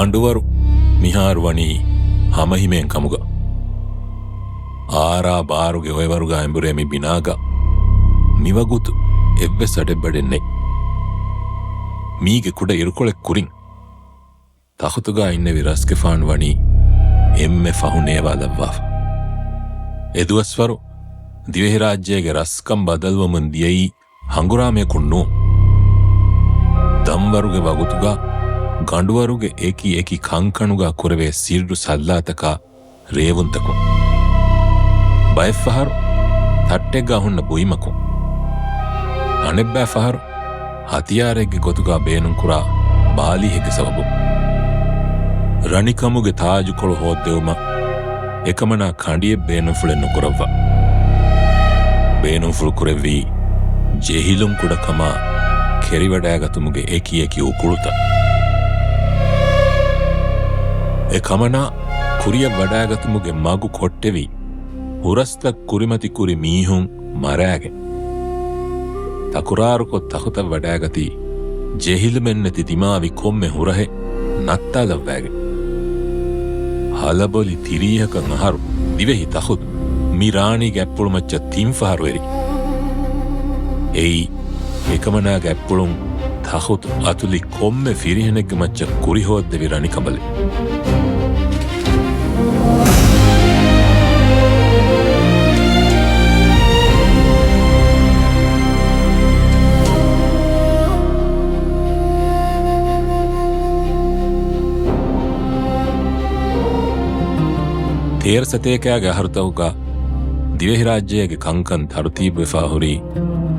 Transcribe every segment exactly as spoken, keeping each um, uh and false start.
ގަނޑުވަރު މިހާރު ވަނީ ހަމަހިމޭން ކަމުގަ. އާރާ ބާރުގެ އޮއެވަރުގަ އެނބުރޭ މި ބިނާގަ މިވަގުތު އެއްވެސް އަޑެއްބަޑެއް ނެތް. މީގެ ކުޑަ އިރުކޮޅެއް ކުރިން ތަޚުތުގަ އިންނެވި ރަސްގެފާނު ވަނީ އެންމެ ފަހު ނޭވާލައްވާފަ. އެދުވަސްވަރު ދިވެހިރާއްޖޭގެ ރަސްކަން ބަދަލުވަމުން ދިޔައީ ހަނގުރާމަޔަކުން ނޫން. ދަންވަރުގެ ވަގުތުގަ ގަނޑުވަރުގެ އެކި އެކި ކަންކަނުގަ ކުރެވޭ ސިއްރު ސައްލާތަކާ ރޭވުންތަކުން. ބައެއްފަހަރު ތައްޓެއްގަ ހުންނަ ބުއިމަކުން. އަނެއްބައި ފަހަރު ހަތިޔާރެއްގެ ގޮތުގަ ބޭނުންކުރާ ބާލީހެއްގެ ސަބަބުން. ރަނިކަމުގެ ތާޖުކޮޅު ހޯއްދެވުމަށް އެކަމަނާ ކަނޑިއެއް ބޭނުންފުޅެއް ނުކުރައްވާ. ބޭނުންފުޅު ކުރެއްވީ ޖެހިލުން ކުޑަކަމާ ކެރިވަޑައިގަތުމުގެ އެކި އެކި އުކުޅުތައް. އެކަމަނާ ކުރިއަށް ވަޑައިގަތުމުގެ މަގު ކޮށްޓެވި، ހުރަސްތައް ކުރިމަތި ކުރި މީހުން މަރާގެން. ތަކުރާރުކޮށް ތަޚުތަށް ވަޑައިގަތީ، ޖެހިލުމެއްނެތި ދިމާވި ކޮންމެ ހުރަހެއް ނައްތާލައްވައިގެން. ހަލަބޮލި ތިރީހަކަށް އަހަރު ދިވެހި ތަޚުތު މި ރާނީގެ އަތްޕުޅުމައްޗަށް ތިން ފަހަރު އެރި. އެއީ، އެކަމަނާގެ އަތްޕުޅުން ތަޚުތު އަތުލި ކޮންމެ ފިރިހެނެއްގެ މައްޗަށް ކުރިހޯއްދެވި ރަނިކަނބަލެއް. ތޭރަ ސަތޭކައިގެ އަހަރުތަކުގަ ދިވެހިރާއްޖޭގެ ކަންކަން ތަރުތީބުވެފާ ހުރީ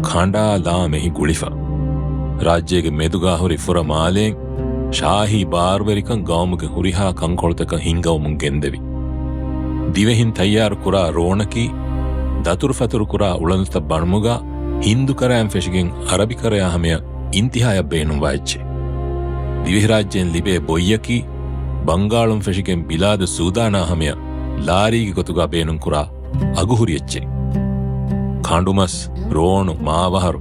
ކަނޑާލާ މެހި ގުޅިފަ. ރާއްޖޭގެ މެދުގާ ހުރި ފުރަ މާލޭން ޝާހީ ބާރުވެރިކަން ގައުމުގެ ހުރިހާ ކަންކޮޅުތަކަށް ހިންގަވަމުން ގެންދެވި. ދިވެހިން ތައްޔާރު ކުރާ ރޯނަކީ، ދަތުރުފަތުރު ކުރާ އުޅަނދުތައް ބަނުމުގަ ހިންދު ކަރައިން ފެށިގެން އަރަބިކަރަޔާ ހަމަޔަށް އިންތިހާޔަށް ބޭނުންވާ އެއްޗެއް. ދިވެހިރާއްޖޭން ލިބޭ ބޮއްޔަކީ، ބަންގާޅުން ފެށިގެން ބިލާދު ސޫދާނާ ހަމަޔަށް ލާރީގެ ގޮތުގަ ބޭނުންކުރާ އަގުހުރި އެއްޗެއް. ކަނޑުމަސް، ރޯނު، މާވަހަރު،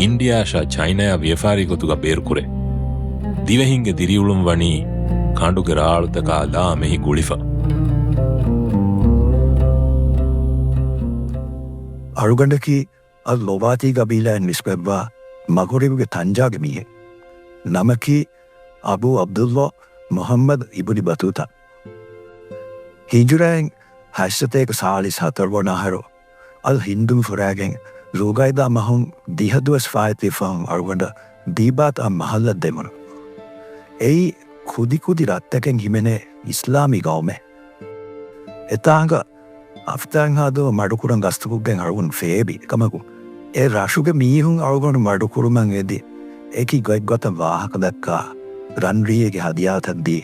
އިންޑިއާއަށާ ޗައިނާއާ ވިޔަފާރީ ގޮތުގަ ބޭރުކުރޭ. ދިވެހިންގެ ދިރިއުޅުން ވަނީ ކަނޑުގެ ރާޅުތަކާ ލާ މެހި ގުޅިފަ. އަޅުގަނޑަކީ އަލް ލޮވާތީ ގަބީލާއިން ނިސްބަތްވާ މަޣުރިބުގެ ތަންޖާގެ މީހެއް. ނަމަކީ އަބޫ ޢަބްދުﷲ މުޙައްމަދު އިބްނި ބަތޫތާ. ހިޖުރައިން ހަތްސަތޭކަ ސާޅީސް ހަތަރު ވަނަ އަހަރު އަލް ހިންދުން ފުރާގެން ޒުލްޤަޢިދާ މަހުން ދިހަ ދުވަސް ފާއިތުވި ފަހުން އަޅުގަނޑަށް ދީބާތު އަށް މަހައްލަށް ދެމުނު. އެއީ ކުދިކުދި ރަށްތަކެއް ހިމެނޭ އިސްލާމީ ގައުމެއް. އެތާނގަ އަފްތާން ހާދަވަ މަޑުކުރަން ގަސްތުކޮށްގެން އަޅުގަނޑު ފޭބި ކަމަކު، އެ ރަށުގެ މީހުން އަޅުގަނޑު މަޑުކުރުމަށް އެދި، އެކި ގޮތްގޮތަށް ވާހަކަ ދައްކާ، ރަންރީއެއްގެ ހަދިޔާތައް ދީ،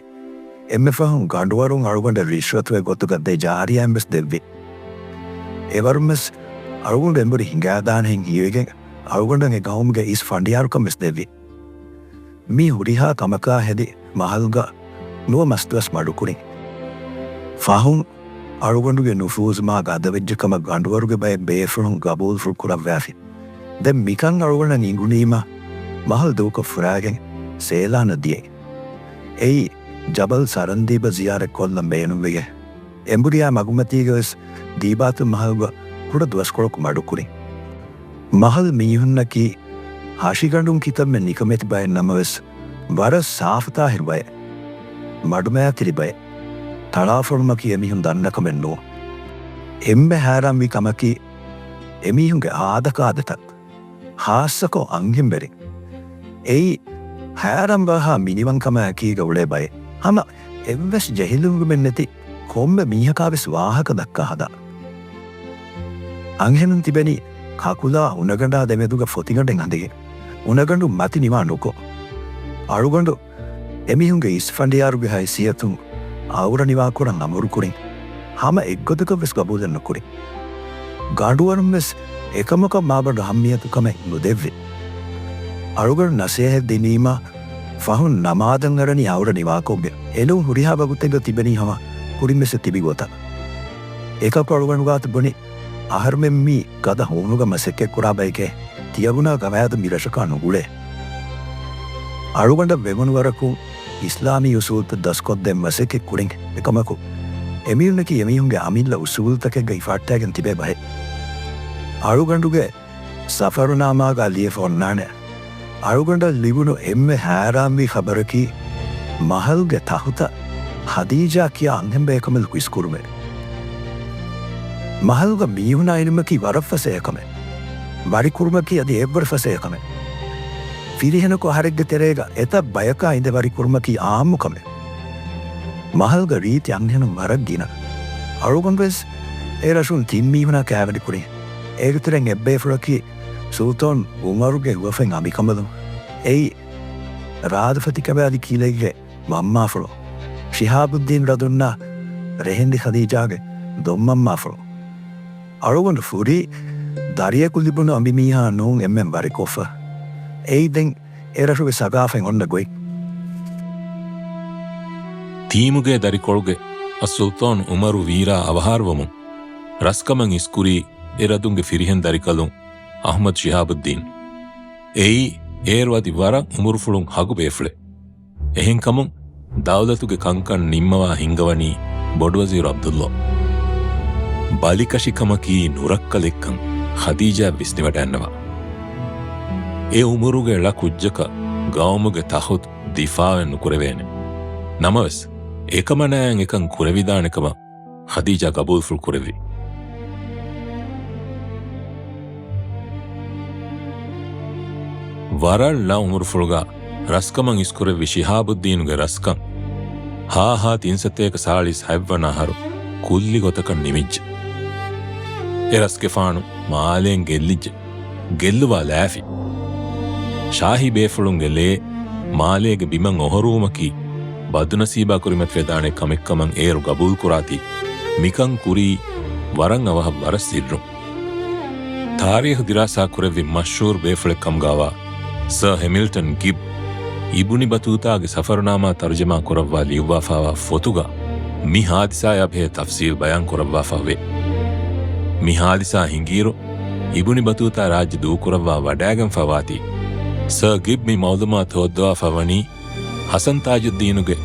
އެންމެ ފަހުން ގަނޑުވަރުން އަޅުގަނޑަށް ރިޝްވަތުގެ ގޮތުގަ ދެ ޖާރިޔާއެއް ވެސް ދެއްވި. އެވަރުން ވެސް އަޅުގަނޑު އެނބުރި ހިނގާދާނެހެން ހީވެގެން، އަޅުގަނޑަށް އެ ގައުމުގެ އިސް ފަނޑިޔާރުކަން ވެސް ދެއްވި. މި ހުރިހާ ކަމަކާ ހެދި މަހަލްގަ ނުވަ މަސްދުވަސް މަޑުކުރިން. ފަހުން އަޅުގަނޑުގެ ނުފޫޒު މާ ގަދަވެއްޖެ ކަމަށް ގަނޑުވަރުގެ ބައެއް ބޭފުޅުން ގަބޫލުފުޅު ކުރައްވާފި. ދެން މިކަން އަޅުގަނޑަށް އިނގުނީމަ، މަހަލް ދޫކޮށް ފުރާގެން ސޭލާނަށް ދިޔައި. އެއީ ޖަބަލް ސަރަންދީބަށް ޒިޔާރަތް ކޮށްލަން ބޭނުންވެގެން. އެނބުރިޔާ މަގުމަތީގަވެސް ދީބާތު މަހަލްގަ ކުޑަ ދުވަސްކޮޅަކު މަޑުކުރިން. މަހަލް މީހުންނަކީ ހަށިގަނޑުން ކިތަންމެ ނިކަމެތި ބައެއް ނަމަވެސް، ވަރަށް ސާފުތާހިރު ބައެއް. މަޑުމައިތިރި ބައެއް. ތަޅާފޮޅުމަކީ އެމީހުން ދަންނަ ކަމެއް ނޫން. އެންމެ ހައިރާންވި ކަމަކީ، އެމީހުންގެ އާދަކާދަތައް، ޚާއްޞަކޮށް އަންހެންވެރިން. އެއީ، ހައިރާންވާހާ މިނިވަންކަމާ އެކީގަ އުޅޭ ބައެއް. ހަމަ އެއްވެސް ޖެހިލުންވުމެއް ނެތި ކޮންމެ މީހަކާވެސް ވާހަކަ ދައްކާ ހަދާ. އަންހެނުން ތިބެނީ ކަކުލާ އުނަގަނޑާ ދެމެދުގަ ފޮތިގަނޑެއް އަނދިގެން، އުނަގަނޑު މަތި ނިވާ ނުކޮށް. އަޅުގަނޑު އެމީހުންގެ އިސްފަނޑިޔާރުގެ ހައިސިއްޔަތުން އައުރަ ނިވާކުރަން އަމުރުކުރިން، ހަމަ އެއްގޮތަކަށްވެސް ގަބޫލެއް ނުކުރިން. ގަނޑުވަރުންވެސް އެކަމަކަށް މާބޮޑު އަހައްމިޔަތު ކަމެއް ނުދެއްވި. އަޅުގަނޑު ނަސޭހަތް ދިނީމާ، ފަހުން ނަމާދަށް އަރަނީ އައުރަ ނިވާކޮށްގެން. އެނޫން ހުރިހާ ވަގުތެއްގަ ތިބެނީ ހަމަ ކުރިންވެސް ތިބި ގޮތަށް. އެކަކު އަޅުގަނޑު ގާތު ބުނި، އަހަރުމެން މީ ގަދަ ހޫނުގަ މަސައްކަތްކުރާ ބައެކޭ، ތިޔަބުނާ ގަވާއިދު މި ރަށަކާ ނުގުޅޭ. އަޅުގަނޑަށް ވެވުނު ވަރަކުން އިސްލާމީ އުސޫލުތައް ދަސްކޮށްދޭން މަސައްކަތް ކުރިން އެކަމަކު، އެމީހުންނަކީ އެމީހުންގެ އަމިއްލަ އުސޫލުތަކެއްގައި ފައްޓާގެން ތިބޭ ބަހެއް. އަޅުގަނޑުގެ ސަފަރުނާމާގަ ލިޔެފަ އޮންނާނެ. އަޅުގަނޑަށް ލިބުނު އެންމެ ހައިރާންވީ ޚަބަރަކީ، މަހަލްގެ ތަހުތަށް ޚަދީޖާ ކިޔާ އަންހެން ބަޔަކަށް މެދު ކުއްސުކުރުމެއް. މަހަލްގަ މީހުނާ އިނުމަކީ ވަރަށް ފަސޭހަ ކަމެއް. ވަރިކުރުމަކީ އަދި އެއްވަރު ފަސޭހަ ކަމެއް. ފިރިހެނަކު އަހަރެއްގެ ތެރޭގަ އެތައް ބަޔަކާ އިނދެ ވަރިކުރުމަކީ އާއްމު ކަމެއް. މަހަލްގަ ރީތި އަންހެނުން ވަރަށް ގިނަ. އަޅުގަނޑުވެސް އެ ރަށުން ތިން މީހުނާ ކާވެނިކުރި. އޭގެ ތެރެއިން އެއްބޭފުޅަކީ ސުލްޠާން އުމަރުގެ ހުވަފެން އަނބިކަނބަލުން. އެއީ ރާދަފަތިކަމާ އަދި ކިލެއްގެ މަންމާފުޅު ޝިހާބުއްދީން ރަދުންނާ ރެހެންދި ޚަދީޖާގެ ދޮންމަންމާފުޅު. އަޅުގަނޑު ފުރި ދަރިޔަކު ލިބުނު އަނބިމީހާ ނޫން އެންމެން ވަރިކޮށްފަ. އެއީ ދެން އެ ރަށުގެ ސަގާފަތް އޮންނަ ގޮތް. ތީމުގެ ދަރިކޮޅުގެ އައްސުލްޠާން އުމަރު ވީރާ އަވަހާރަވަމުން ރަސްކަމަށް އިސްކުރީ އެ ރަދުންގެ ފިރިހެން ދަރިކަލުން އަޙްމަދު ޝިހާބުއްދީން. އެއީ އޭރު އަދި ވަރަށް އުމުރުފުޅުން ހަގު ބޭފުޅެއް. އެހެންކަމުން ދައުލަތުގެ ކަންކަން ނިންމަވާ ހިންގަވަނީ ބޮޑުވަޒީރު ޢަބްދުﷲ. ބަލިކަށިކަމަކީ ނުރައްކަލެއްކަން ޚަދީޖާ ވިސްނިވަޑައިންނަވާ. އެ އުމުރުގެ ޅަ ކުއްޖަކަށް ގައުމުގެ ތަހުތު ދިފާޢެއް ނުކުރެވޭނެ. ނަމަވެސް، އެކަމަނާއަށް އެކަން ކުރެވިދާނެ ކަމަށް ޚަދީޖާ ގަބޫލުފުޅު ކުރެއްވި. ވަރަށް ޅަ އުމުރުފުޅުގަ ރަސްކަމަށް އިސްކުރެއްވި ޝިހާބުއްދީނުގެ ރަސްކަން ހާހާ ތިންސަތޭކަ ސާޅީސް ހަތްވަނަ އަހަރު ކުއްލި ގޮތަކަށް ނިމިއްޖެ. އެ ރަސްގެފާނު މާލޭން ގެއްލިއްޖެ. ގެއްލުވާލާފި. ޝާހީ ބޭފުޅުންގެ ލޭ މާލޭގެ ބިމަށް އޮހޮރުވުމަކީ ބަދުނަސީބާ ކުރިމަތިވެދާނެ ކަމެއްކަމަށް އޭރު ގަބޫލުކުރާތީ، މިކަން ކުރީ ވަރަށް އަވަހަށް ވަރަށް ސިއްރުން. ތާރީޚު ދިރާސާ ކުރެއްވި މަޝްހޫރު ބޭފުޅެއް ކަމުގާވާ ސަރ ހެމިލްޓަން ގިބް، އިބުނި ބަތޫތާގެ ސަފަރުނާމާ ތަރުޖަމާ ކުރައްވާ ލިޔުއްވާފާވާ ފޮތުގަ މި ހާދިސާޔާ ބެހޭ ތަފްސީލް ބަޔާން ކުރައްވާފަ ވޭ. މި ހާދިސާ ހިނގިއިރު، އިބުނި ބަތޫތާ ރާއްޖެ ދޫކުރައްވާ ވަޑައިގެންފަ ވާތީ، ސަރ ގިބް މި މައުލޫމާތު ހޯއްދަވާފަ ވަނީ، ހަސަން ތާޖުއްދީނުގެ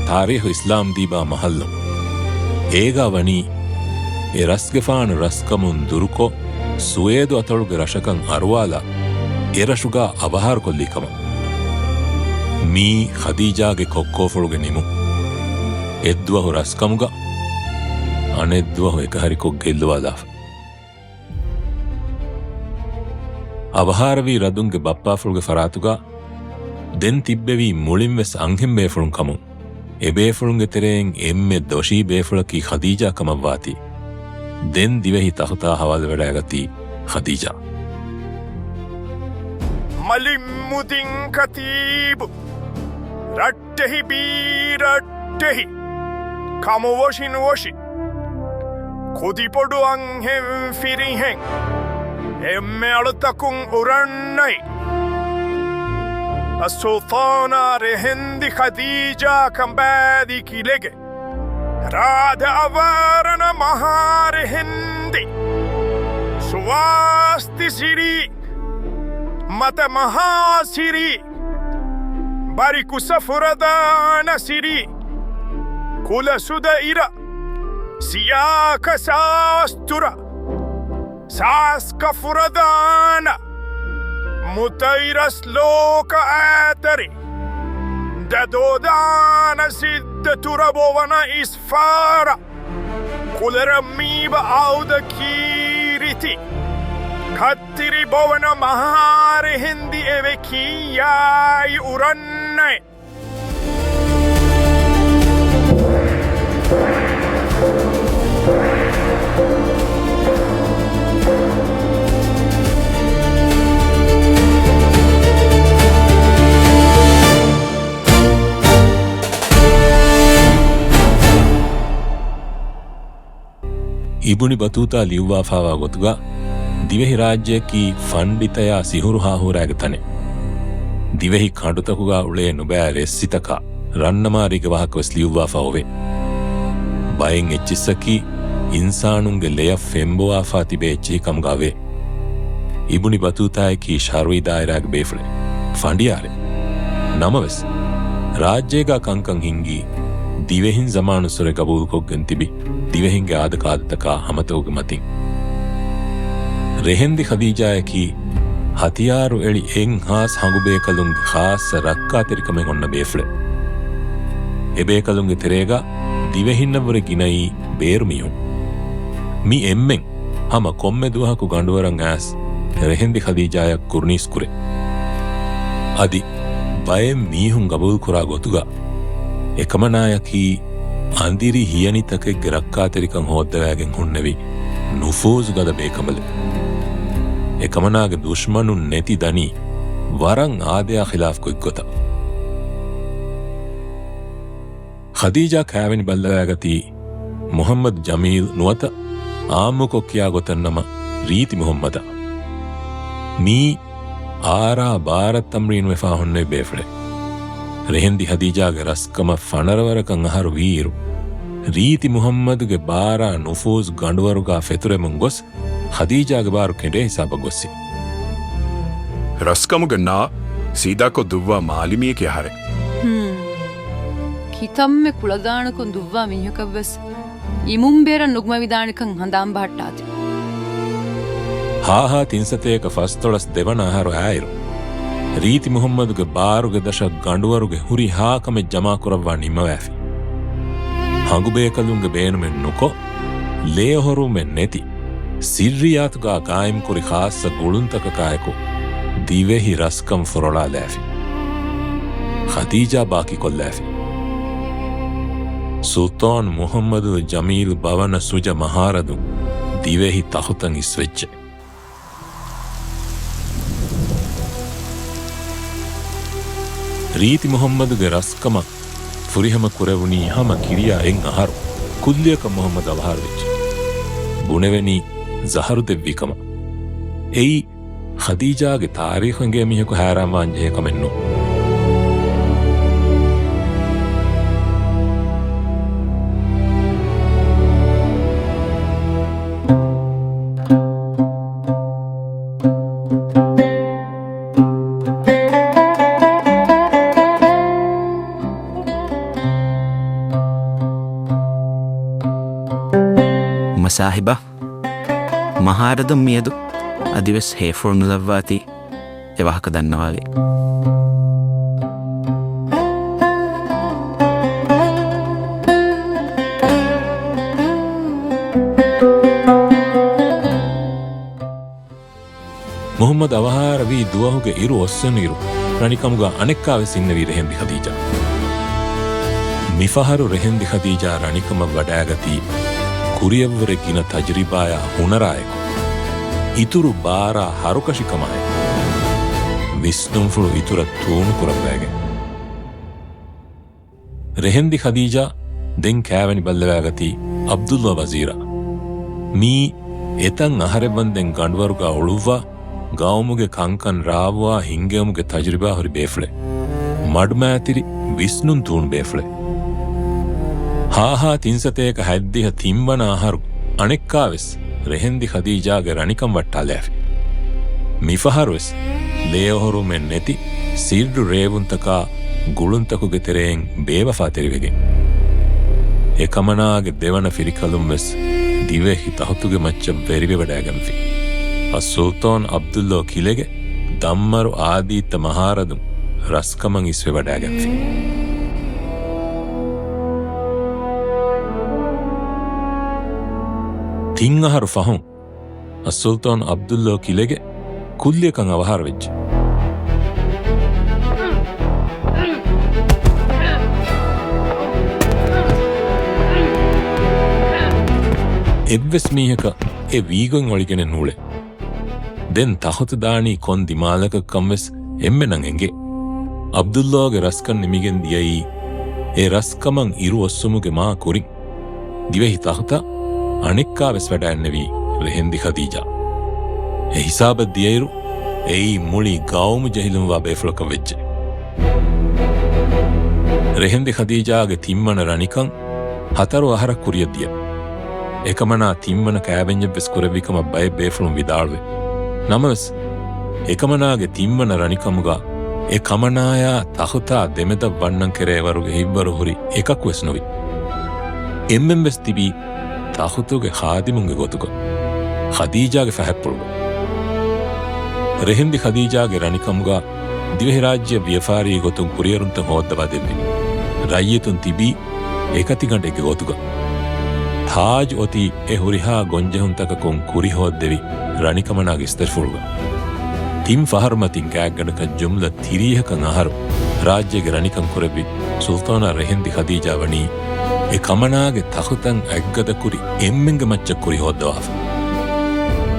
ތާރީޚު އިސްލާމް ދީބާ މަހައްލުން. އޭގާ ވަނީ، އެ ރަސްގެފާނު ރަސްކަމުން ދުރުކޮށް، ސުވޭދު އަތޮޅުގެ ރަށަކަށް އަރުވާލާ، އެ ރަށުގާ އަވަހާރަކޮށްލީ ކަމަށް. މީ ޚަދީޖާގެ ކޮއްކޯފުޅުގެ ނިމުން. އެއްދުވަހު ރަސްކަމުގަ، އަނެއްދުވަހު އެކަހެރިކޮށް ގެއްލުވާލާފަ. އަވަހާރަވީ ރަދުންގެ ބައްޕާފުޅުގެ ފަރާތުގަ ދެން ތިއްބެވީ މުޅިންވެސް އަންހެން ބޭފުޅުން ކަމުން، އެ ބޭފުޅުންގެ ތެރެއިން އެންމެ ދޮށީ ބޭފުޅަކީ ޚަދީޖާ ކަމަށްވާތީ، ދެން ދިވެހި ތަހުތާ ހަވާލުވެވަޑައިގަތީ ޚަދީޖާ. މަލިން މުދިން ކަތީބު، ރައްޓެހި ބީރައްޓެހި، ކަމުވޮށި ނުވޮށި، ކުދިބޮޑު އަންހެން ފިރިހެން، އެންމެ އަޅުތަކުން އުރަންނައި، އައްސުލްޠާނާ ރެހެންދި ޚަދީޖާ ކަނބާދި ކިލެގެ ރާދަ އަވާރަނަ މަހާ ރެހެންދި، ސުވާސްތި ސިރީ، މަތަ މަހާ ސިރީ، ބަރިކު ސަފުރަދާނަ ސިރީ، ކުލަ ސުދަ އިރަށް، ސިޔާކަ ސާސްތުރަ، ސާސް ކަފުރަދާނަ، މުތައިރަސް ލޯކަ އާތަރި، ދަދޯދާނަ ސިއްދަ ތުރަ ބޮވަނަ އިސްފާރަ، ކުލަރަ މީބަ އައުދަ ކީރިތި، ކައްތިރި ބޮވަނަ މަހާ ރެހެންދި އެވެ ކިއްޔާއި އުރަންނައެ. އިބުނި ބަތޫތާ ލިޔުއްވާފާވާ ގޮތުގަ، ދިވެހި ރާއްޖެއަކީ ފަންޑިތަޔާ ސިހުރު ހާހޫރާގެ ތަނެއް. ދިވެހި ކަނޑުތަކުގަ އުޅޭ ނުބައި ރެއްސިތަކާ، ރަންނަމާރީގެ ވާހަކަވެސް ލިޔުއްވާފަ އޮވޭ. ބައެއް އެއްޗިއްސަކީ އިންސާނުންގެ ލެޔަށް ފެންބޮވާފާ ތިބޭ އެއްޗެހި ކަމުގަ ވޭ. އިބުނި ބަތޫތާއަކީ ޝަރުއީ ދާއިރާގެ ބޭފުޅެއް، ފަނޑިޔާރެއް. ނަމަވެސް، ރާއްޖޭގާ ކަންކަން ހިންގީ ދިވެހިން ޒަމާނުއްސުރެ ގަބޫލުކޮށްގެން ތިބި ދިވެހިންގެ އާދަކާދަތަކާ ހަމަތައުގެ މަތިން. ރެހެންދި ޚަދީޖާޔަކީ ހަތިޔާރު އެޅި އެއްހާސް ހަނގުބޭކަލުންގެ ޚާއްޞަ ރައްކާތެރިކަމެއް އޮންނަ ބޭފުޅެއް. އެބޭކަލުންގެ ތެރޭގަ ދިވެހިންނަށްވުރެ ގިނައީ ބޭރު މީހުން. މި އެންމެން ހަމަ ކޮންމެ ދުވަހަކު ގަނޑުވަރަށް އައިސް ރެހެންދި ޚަދީޖާޔަށް ކުރުނީސް ކުރޭ. އަދި ބައެއް މީހުން ގަބޫލުކުރާ ގޮތުގަ އެކަމަނާޔަކީ އަނދިރި ހިޔަނިތަކެއްގެ ރައްކާތެރިކަން ހޯއްދަވައިގެން ހުންނެވި ނުފޫޒުގަދަ ބޭކަނބަލެއް. އެކަމަނާގެ ދުޝްމަނުން ނެތި ދަނީ ވަރަށް އާދަޔާ ޚިލާފް ގޮތްގޮތަށް. ޚަދީޖާ ކާވެނި ބައްލަވައިގަތީ މުޙައްމަދު ޖަމީލް ނުވަތަ އާއްމުކޮށް ކިޔާ ގޮތަށް ނަމަ ރީތި މުޙައްމަދާ. މީ އާރާ ބާރަށް ތަމްރީނުވެފާ ހުންނެވި ބޭފުޅެއް. ރެހެންދި ޚަދީޖާގެ ރަސްކަމަށް ފަނަރަ ވަރަކަށް އަހަރު ވީއިރު، ރީތި މުޙައްމަދުގެ ބާރާ ނުފޫޒު ގަނޑުވަރުގާ ފެތުރެމުން ގޮސް، ޚަދީޖާގެ ބާރު ކެނޑޭ ހިސާބަށް ގޮއްސި. ރަސްކަމުގެ ނާ ސީދާކޮށް ދުއްވާ މާލިމީއަކީ އަހަރެން. ހުން. ކިތަންމެ ކުޅަދާނަކޮށް ދުއްވާ މީހަކަށްވެސް އިމުން ބޭރަށް ނުގުމަވިދާނެކަން ހަނދާން ބަހައްޓާތި. ހާހާ ތިންސަތޭކަ ފަސްދޮޅަސް ދެވަނަ އަހަރު އާއިރު، ރީތި މުޙައްމަދުގެ ބާރުގެ ދަށަށް ގަނޑުވަރުގެ ހުރިހާ ކަމެއް ޖަމާކުރައްވާ ނިންމަވައިފި. ހަނގުބޭކަލުންގެ ބޭނުމެއް ނުކޮށް، ލޭއޮހޮރުވުމެއް ނެތި، ސިއްރިއްޔާތުގާ ގާއިމްކުރި ޚާއްޞަ ގުޅުންތަކަކާއެކު ދިވެހި ރަސްކަން ފުރޮޅާލާފި. ޚަދީޖާ ބާކީކޮށްލާފި. ސުލްޠާން މުޙައްމަދު ޖަމީލް ބަވަނަ ސުޖަ މަހާރަދުން ދިވެހި ތަޚުތަށް އިސްވެއްޖެ. ރީތި މުޙައްމަދުގެ ރަސްކަމަށް ފުރިހަމަ ކުރެވުނީ ހަމަ ކިރިޔާ އެއް އަހަރު ކުއްލިއަކަށް މުޙައްމަދު އަވަހާރަވެއްޖެ. ބުނެވެނީ ޒަހަރު ދެއްވި ކަމަށް. އެއީ ޚަދީޖާގެ ތާރީޚު އެނގޭ މީހަކު ހައިރާންވާން ޖެހޭ ކަމެއް ނޫން. މަސާހިބާ، މަހާރަދުން މިއަދު އަދިވެސް ހޭފުޅު ނުލައްވާތީ އެ ވާހަކަ ދަންނަވާލީ. މުޙައްމަދު އަވަހާރަވީ ދުވަހުގެ އިރު އޮއްސެނުއިރު، ރަނިކަމުގާ އަނެއްކާވެސް އިންނެވީ ރެހެންދި ޚަދީޖާ. މިފަހަރު ރެހެންދި ޚަދީޖާ ރަނިކަމަށް ވަޑައިގަތީ، ކުރިއަށްވުރެ ގިނަ ތަޖުރިބާޔާ ހުނަރާއެކު، އިތުރު ބާރާ ހަރުކަށިކަމާއެކު، ވިސްނުންފުޅު އިތުރަށް ތޫނުކުރައްވައިގެން. ރެހެންދި ޚަދީޖާ ދެން ކާވެނި ބައްލަވާގަތީ ޢަބްދުﷲ ވަޒީރާ. މީ އެތައް އަހަރެއްވަންދެން ގަނޑުވަރުގާ އުޅުއްވާ، ގައުމުގެ ކަންކަން ރާވާ ހިންގެވުމުގެ ތަޖުރިބާ ހުރި ބޭފުޅެއް. މަޑުމައިތިރި ވިސްނުން ތޫނު ބޭފުޅެއް. ހާހާ ތިންސަތޭކަ ހަތްދިހަ ތިންވަނަ އަހަރު އަނެއްކާވެސް ރެހެންދި ޚަދީޖާގެ ރަނިކަން ވައްޓާލާފި. މިފަހަރުވެސް ލޭއޮހޮރުމެއް ނެތި ސިއްރު ރޭވުންތަކާ ގުޅުންތަކުގެ ތެރެއިން ބޭވަފާތެރިވެގެން. އެކަމަނާގެ ދެވަނަ ފިރިކަލުންވެސް ދިވެހި ތަހުތުގެ މައްޗަށް ވެރިވެވަޑައިގަންފި. އައްސުލްޠާން ޢަބްދުﷲ ކިލެގެ ދަންމަރު އާދީއްތަ މަހާރަދުން ރަސްކަމަށް އިސްވެވަޑައިގަންފި. ތިން އަހަރު ފަހުން، އައްސުލްޠާން ޢަބްދުﷲ ކިލެގެ ކުއްލިއަކަށް އަވަހާރަވެއްޖެ. އެއްވެސް މީހަކަށް އެ ވީގޮތް އޮޅިގެނެއް ނޫޅޭ. ދެން ތަޚުތު ދާނީ ކޮން ދިމާލަކަށްކަންވެސް އެންމެނަށް އެނގޭ. ޢަބްދުﷲގެ ރަސްކަން ނިމިގެން ދިޔައީ، އެ ރަސްކަމަށް އިރު އޮއްސުމުގެ މާ ކުރިން. ދިވެހި ތަޚުތަށް އަނެއްކާވެސް ވަޑައިންނެވީ ރެހެންދި ޚަދީޖާ. އެ ހިސާބަށް ދިޔައިރު، އެއީ މުޅި ގައުމު ޖެހިލުންވާ ބޭފުޅަކަށް ވެއްޖެ. ރެހެންދި ޚަދީޖާގެ ތިންވަނަ ރަނިކަން ހަތަރު އަހަރަށް ކުރިއަށް ދިޔަ. އެކަމަނާ ތިންވަނަ ކައިވެންޏެއްވެސް ކުރެއްވި ކަމަށް ބައެއް ބޭފުޅުން ވިދާޅުވޭ. ނަމަވެސް، އެކަމަނާގެ ތިންވަނަ ރަނިކަމުގަ އެ ކަމަނާޔާ ތަޚުތާ ދެމެދަށް ވަންނަން ކެރޭ ވަރުގެ ހިތްވަރު ހުރި އެކަކުވެސް ނުވި. އެންމެން ވެސް ތިބީ ތަޚުތުގެ ޚާދިމުންގެ ގޮތުގަ. ޚަދީޖާގެ ފަހަތްޕުޅުގަ. ރެހެންދި ޚަދީޖާގެ ރަނިކަމުގަ ދިވެހިރާއްޖެ ވިޔަފާރީ ގޮތުން ކުރިއެރުންތައް ހޯއްދަވާ ދެއްވި. ރައްޔިތުން ތިބީ އެކަތިގަނޑެއްގެ ގޮތުގަ. ތާޖް އޮތީ އެ ހުރިހާ ގޮންޖެހުންތަކަކުން ކުރި ހޯއްދެވި ރަނިކަމަނާގެ އިސްތަށިފުޅުގަ. ތިން ފަހަރު މަތިން ގާތްގަނޑަކަށް ޖުމްލަ ތިރީހަކަށް އަހަރު ރާއްޖޭގެ ރަނިކަން ކުރެއްވި ސުލްޠާނާ ރެހެންދި ޚަދީޖާ ވަނީ އެ ކަމަނާގެ ތަޚުތަށް އަތްގަދަކުރި އެންމެންގެ މައްޗަށް ކުރި ހޯއްދަވާފަ.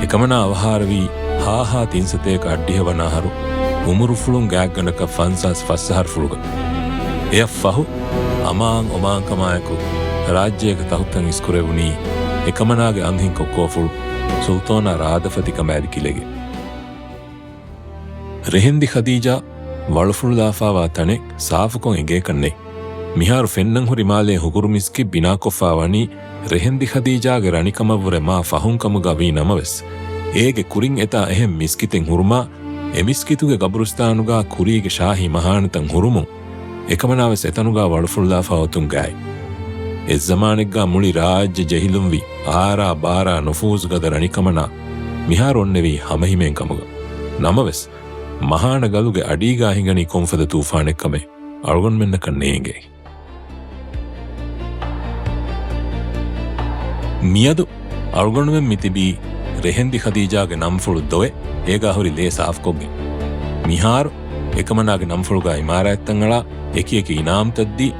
އެ ކަމަނާ އަވަހާރަވީ ހާހާ ތިންސަތޭކަ އަށްޑިހަ ވަނަ އަހަރު އުމުރުފުޅުން ގާތްގަނޑަކަށް ފަންސާސް ފަސް އަހަރުފުޅުގަ. އެއަށް ފަހު އަމާން އޮމާންކަމާއެކު ރާއްޖޭގެ ތަޚުތަށް އިސްކުރެވުނީ އެކަމަނާގެ އަންހެން ކޮއްކޯފުޅު ސުލްޠާނާ ރާދަފަތި ކަމައިލި ކިލެގެ. ރެހެންދި ޚަދީޖާ ވަޅުފުޅުލާފާވާ ތަނެއް ސާފުކޮށް އެނގޭކަށް ނެތް. މިހާރު ފެންނަން ހުރި މާލޭ ހުކުރު މިސްކިތް ބިނާކޮށްފާ ވަނީ ރެހެންދި ޚަދީޖާގެ ރަނިކަމަށްވުރެ މާ ފަހުން ކަމުގަ ވީ ނަމަވެސް، އޭގެ ކުރިން އެތާ އެހެން މިސްކިތެއް ހުރުމާ، އެ މިސްކިތުގެ ގަބުރުސްތާނުގާ ކުރީގެ ޝާހީ މަހާނަތައް ހުރުމުން، އެކަމަނާވެސް އެތަނުގާ ވަޅުފުޅުލާފާ އޮތުން ގާތް. އެއްޒަމާނެއްގާ މުޅި ރާއްޖެ ޖެހިލުންވި އާރާ ބާރާ ނުފޫޒުގަދަ ރަނިކަމަނާ މިހާރު އޮންނެވީ ހަމަހިމޭން ކަމުގަ. ނަމަވެސް، މަހާނަ ގަލުގެ އަޑީގާ ހިނގަނީ ކޮންފަދަ ތޫފާނެއްކަމެއް އަޅުގަނޑުމެންނަކަށް ނޭނގޭ. މިއަދު އަޅުގަނޑުމެން މިތިބީ ރެހެންދި ޚަދީޖާގެ ނަންފުޅު ދޮވެ އޭގާ ހުރި ލޭ ސާފުކޮށްގެން. މިހާރު އެކަމަނާގެ ނަންފުޅުގާ އިމާރާތްތައް އަޅާ، އެކިއެކި އިނާމްތައްދީ،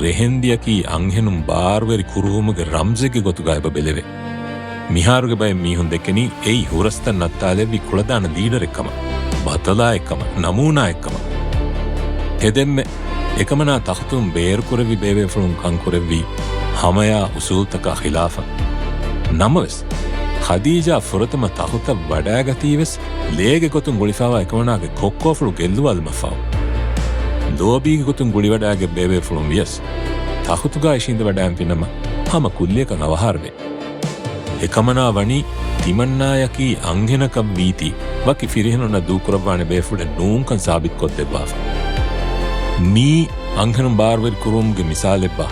ރެހެންދިއަކީ އަންހެނުން ބާރުވެރި ކުރުވުމުގެ ރަމްޒެއްގެ ގޮތުގާ އެބަ ބެލެވޭ. މިހާރުގެ ބައެއް މީހުން ދެކެނީ އެއީ ހުރަސްތައް ނައްތާލެއްވި ކުޅަދާނަ ލީޑަރެއްކަމަށް، ބަތަލާއެއްކަމަށް، ނަމޫނާއެއްކަމަށް. ތެދެންމެ އެކަމަނާ ތަޚުތުން ބޭރުކުރެއްވި ބޭބޭފުޅުން ކަންކުރެއްވީ ހަމަޔާ އުސޫލްތަކާ ޚިލާފަށް. ނަމަވެސް، ޚަދީޖާ ފުރަތަމަ ތަޚުތަށް ވަޑައިގަތީވެސް ލޭގެ ގޮތުން ގުޅިފާވާ އެކަމަނާގެ ކޮއްކޯފުޅު ގެއްލުވާލުމަށްފަހު. ލޯބީގެ ގޮތުން ގުޅިވަޑައިގެން ބޭބޭފުޅުން ވިޔަސް ތަޚުތުގާ އިށީނދެވަޑައިގެންފިނަމަ ހަމަ ކުއްލިއަކަށް އަވަހާރަވޭ. އެކަމަނާ ވަނީ ތިމަންނާޔަކީ އަންހެނަކަށް ވީތީ، ވަކި ފިރިހެނުންނަށް ދޫކުރައްވާނެ ބޭފުޅެއް ނޫންކަން ސާބިތުކޮށްދެއްވާފަ. މީ އަންހެނުން ބާރުވެރި ކުރުވުމުގެ މިސާލެއްބާ؟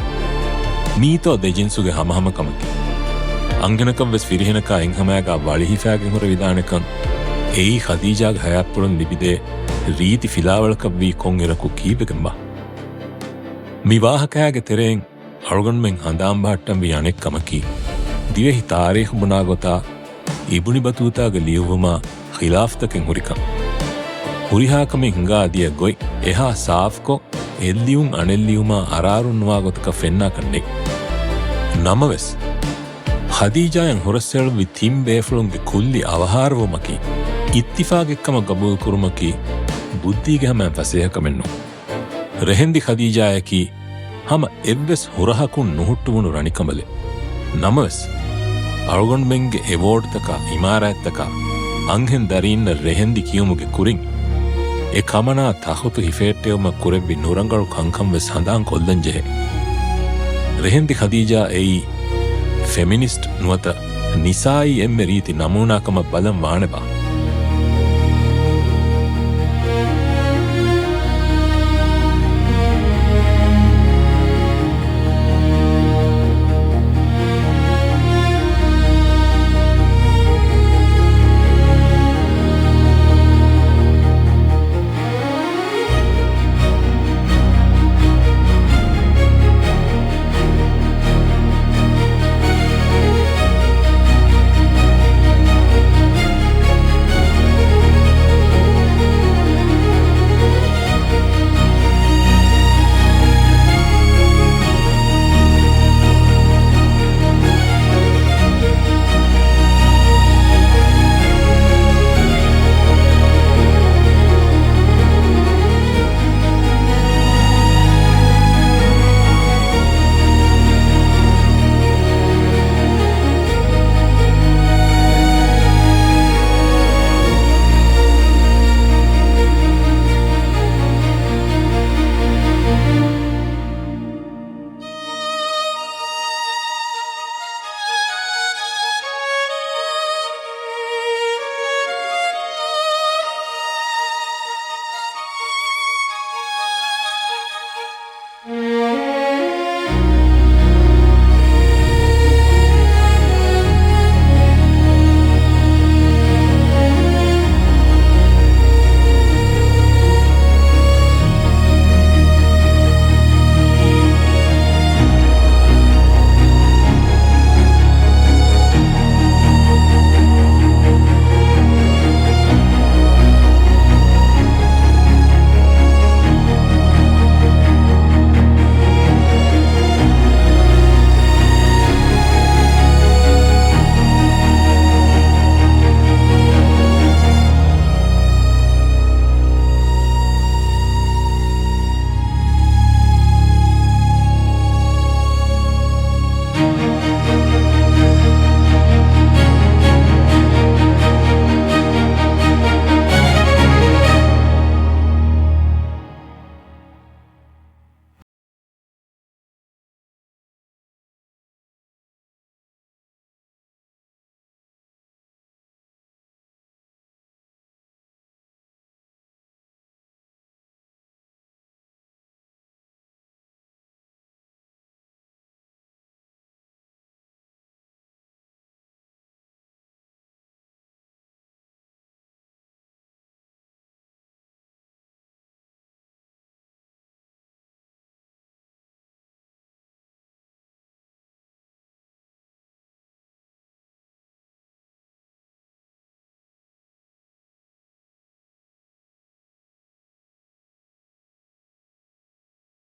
މީތޯ ދެ ޖިންސުގެ ހަމަހަމަކަމަކީ؟ އަންހެނަކަށްވެސް ފިރިހެނަކާ އެއްހަމައިގާ ވަޅިހިފާގެން ހުރެވިދާނެކަން އެއީ ޚަދީޖާގެ ހަޔާތްޕުޅުން ލިބިދޭ ރީތި ފިލާވަޅަކަށްވީ ކޮންއިރަކު ކީއްވެގެންބާ؟ މި ވާހަކައިގެ ތެރެއިން އަޅުގަނޑުމެން ހަނދާންބަހައްޓަންވީ އަނެއް ކަމަކީ، ދިވެހި ތާރީޚު ބުނާގޮތާ އިބުނި ބަތޫތާގެ ލިޔުއްވުމާ ޚިލާފުތަކެއް ހުރިކަން. ހުރިހާ ކަމެއް ހިނގާ ދިޔަ ގޮތް އެހާ ސާފުކޮށް، އެއްލިޔުން އަނެއްލިޔުމާ އަރާރުން ނުވާ ގޮތަކަށް ފެންނާކަށް ނެތް. ނަމަވެސް، ޚަދީޖާއަށް ހުރަސްއެޅުއްވި ތިން ބޭފުޅުންގެ ކުއްލި އަވަހާރަވުމަކީ، އިއްތިފާގެއްކަމަށް ގަބޫލުކުރުމަކީ، ބުއްދީގެ ހަމައިން ފަސޭހަކަމެއް ނޫން. ރެހެންދި ޚަދީޖާޔަކީ ހަމަ އެއްވެސް ހުރަހަކުން ނުހުއްޓުވުނު ރަނިކަނބަލެއް. ނަމަވެސް، އަޅުގަނޑުމެންގެ އެވޯޑްތަކާ، އިމާރާތްތަކާ، އަންހެން ދަރީންނަށް ރެހެންދި ކިޔުމުގެ ކުރިން، އެ ކަމަނާ ތަޚުތު ހިފެހެއްޓެވުމަށް ކުރެއްވި ނުރަނގަޅު ކަންކަން ވެސް ހަނދާން ކޮށްލަން ޖެހޭ. ރެހެންދި ޚަދީޖާ އެއީ ފެމިނިސްޓް ނުވަތަ ނިސާއީ އެންމެ ރީތި ނަމޫނާ ކަމަށް ބަލަން ވާނެބާ؟